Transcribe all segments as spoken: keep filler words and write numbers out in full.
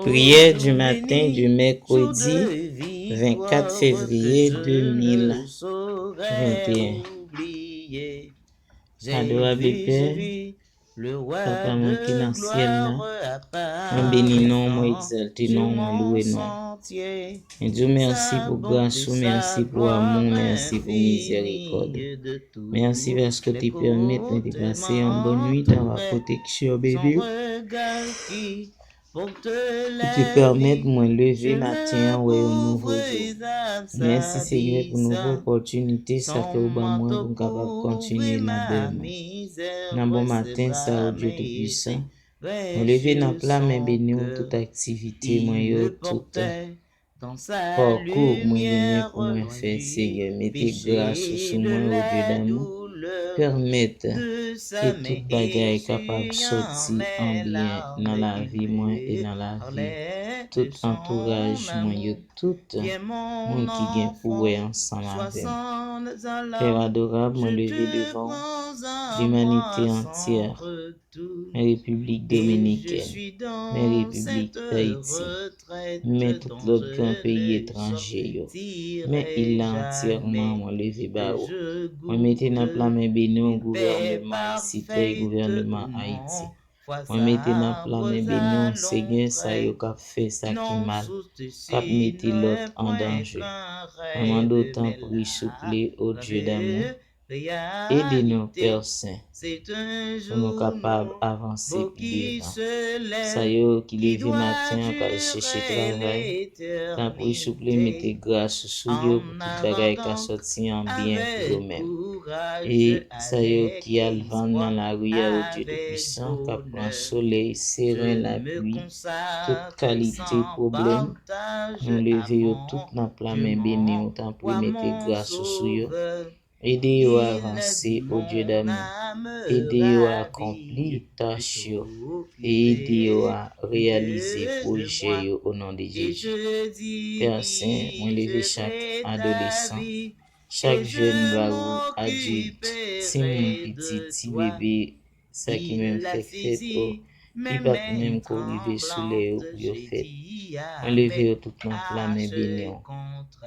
Prière du matin du mercredi vingt-quatre février deux mille vingt et un. Adorable Père, Papa mwen ki nan syèl la, mwen beni non w, mwen egzalte non w, mwen louwe non w. Mwen di w mèsi pou gras ou, mèsi pou amou w, mèsi pou mizèrikòd ou. Mèsi paske w te pèmèt mwen te pase yon bòn nwit anba pwoteksyon bebe w. Ou te pèmèt mwen leve maten an wè yon nouvo jou. Mèsi Senyè pou nouvo opòtinite sa ke w ban mwen pou m kapab kontinye labè mwen. Nan bon maten sa, o Dye Toupisan, mwen leve nan pla men beni w tout aktivite mwen yo, tout pakou mwen genyen pou mwen fè, Senyè. Mete gras ou sou mwen, o Dye damou. Pèmèt ke tout bagay kapab sòti an byen nan lavi mwen e nan lavi tout antouraj mwen yo, tout moun ki gen pou wè ansanm avè m. Pè adorab, mwen leve devan w, limanite antyè, men Repiblik Dominikèn, men Repiblik Dayiti, men tout lòt gran peyi etranje yo, men il la antyèman, mwen leve ba ou. Mwen mete nan pla men beni w gouvèneman isit la e gouvèneman Ayiti. Mwen mete nan pla men beni w, Senyè, sa yo k ap fè sa ki mal, k ap mete lòt an danje. Mwen mande w, tanpri, souple, o Dye damou, ede nou, Pè Sen, pou nou kapab avanse pi devan. Sa yo ki leve maten an k al chèche travay, tanpri, souple, mete gras ou sou yo pou tout bagay ka sòti an byen pou yo menm. E sa yo ki al vann nan lari a, o Dye Toupisan, k ap pran solèy, seren, lapli, tout kalite pwoblèm, nou leve yo tout nan pla men beni w, tanpri, mete gras ou sou yo. Ede yo avanse, o Dye damou. Ede yo akonpli tach yo. E ede yo a reyalize pwojè yo, o non de Jezi. Pè Sen, mwen leve chak adolesan, chak jèn, granmoun, adilt, timoun piti, ti bebe, sa ki menm fèk fèt, o, ki pa t menm ko rive sou lè yo pou yo fèt. Mwen leve yo tout nan pla men beni w.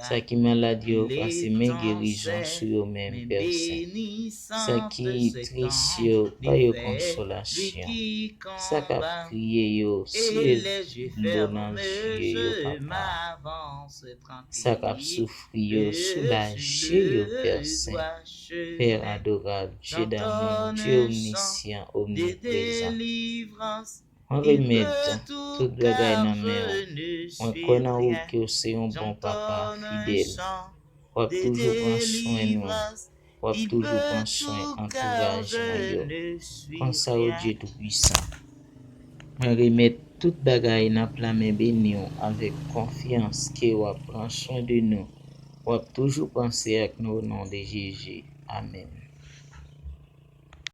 Sa ki malad yo, pase men gerizon sou yo menm, Pè Sen. Sa ki tris yo, ba yo konsolasyon. Sa k ap kriye yo, siye dlo nan zye yo, Papa. Sa k ap soufri yo, soulaje yo, Pè Sen. Pè adorab, Dye damou, Dye omnisyan, omniprezan. Mwen remèt tout bagay nan men w. Mwen kwè nan ou ke w se yon bon papa fidèl. W ap toujou pran swen nou. W ap toujou pran swen antouraj mwen yo. Konsa, o Dye Toupisan, mwen remèt tout bagay nan pla men beni w avèk konfyans ke w ap pran swen de nou. W ap toujou panse ak nou, o non de Jezi. Amèn.